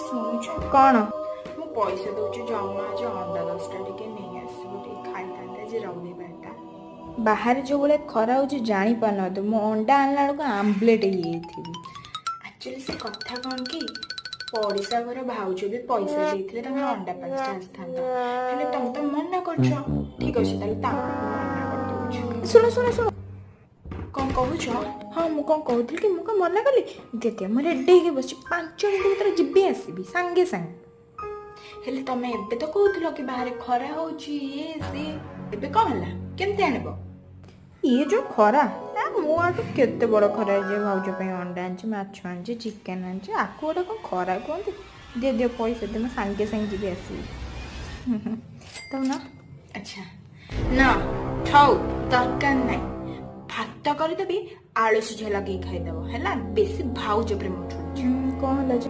ଶୁଣୁଛ? କ'ଣ? ମୁଁ ପଇସା ଦଉଛି, ଯାଉନ ଆଜି ଅଣ୍ଡା 10ଟା ଟିକେ ନେଇ ଆସିବ, ଟିକେ ଖାଇଥାନ୍ତେ, ଆଜି ରବିବାରଟା। ବାହାରେ ଯୋଉ ଭଳିଆ ଖରା ହଉଛି, ଜାଣିପାରୁନାହାନ୍ତି, ମୁଁ ଅଣ୍ଡା ଆଣିଲା ବେଳକୁ ଆମ୍ବଲେଟ୍ ହେଇଯାଇଥିବି। ଆକ୍ଚୁଆଲି ସେ କଥା କ'ଣ କି, ପଡ଼ିଶା ଘର ଭାଉଜ ବି ପଇସା ଦେଇଥିଲେ, ତାଙ୍କର ଅଣ୍ଡା 5ଟା ଆସିଥାନ୍ତା। ହେଲେ ତମେ ତ ମନା କରୁଛ। ଠିକ ଅଛି, ତାହେଲେ ତାଙ୍କୁ ମନା କରିଦଉଛି। ଶୁଣ ଶୁଣ ଶୁଣ। କ'ଣ କହୁଛ? ହଁ, ମୁଁ କ'ଣ କହୁଥିଲି କି, ମୁଁ କ'ଣ ମନା କଲି? ଦିଦି, ମୁଁ ରେଡ଼ି ହେଇକି ବସିଛି, 5 ମିନିଟ୍ ଭିତରେ ଯିବି ଆସିବି ସାଙ୍ଗେ ସାଙ୍ଗେ। ହେଲେ ତମେ ଏବେ ତ କହୁଥିଲ କି ବାହାରେ ଖରା ହଉଛି, ଇଏ ସିଏ, ଏବେ କ'ଣ ହେଲା? କେମିତି ଆଣିବ? ଇଏ ଯୋଉ ଖରା ନା, ମୁଁ ଆଠୁ କେତେ ବଡ଼ ଖରା ହେଇଛି। ଭାଉଜ ପାଇଁ ଅଣ୍ଡା ଆଣିଛି, ମାଛ ଆଣିଛି, ଚିକେନ୍ ଆଣିଛି, ଆକୁ ଗୋଟେ କ'ଣ ଖରା କୁହନ୍ତି? ଦିଅ ଦିଅ ପଇସା ଦିଅ, ମୁଁ ସାଙ୍ଗେ ସାଙ୍ଗେ ଯିବି ଆସିବି ତମ ନା। ଆଚ୍ଛା, ନା ଥାଉ, ଦରକାର ନାହିଁ। ଭାତ କରିଦେବି, ଆଳୁ ସିଝା ଲଗେଇ ଖାଇଦବ, ହେଲା? ବେଶୀ ଭାଉଜ ପ୍ରେମ ଉଠୁଛି। କ'ଣ ହେଲା ଯେ?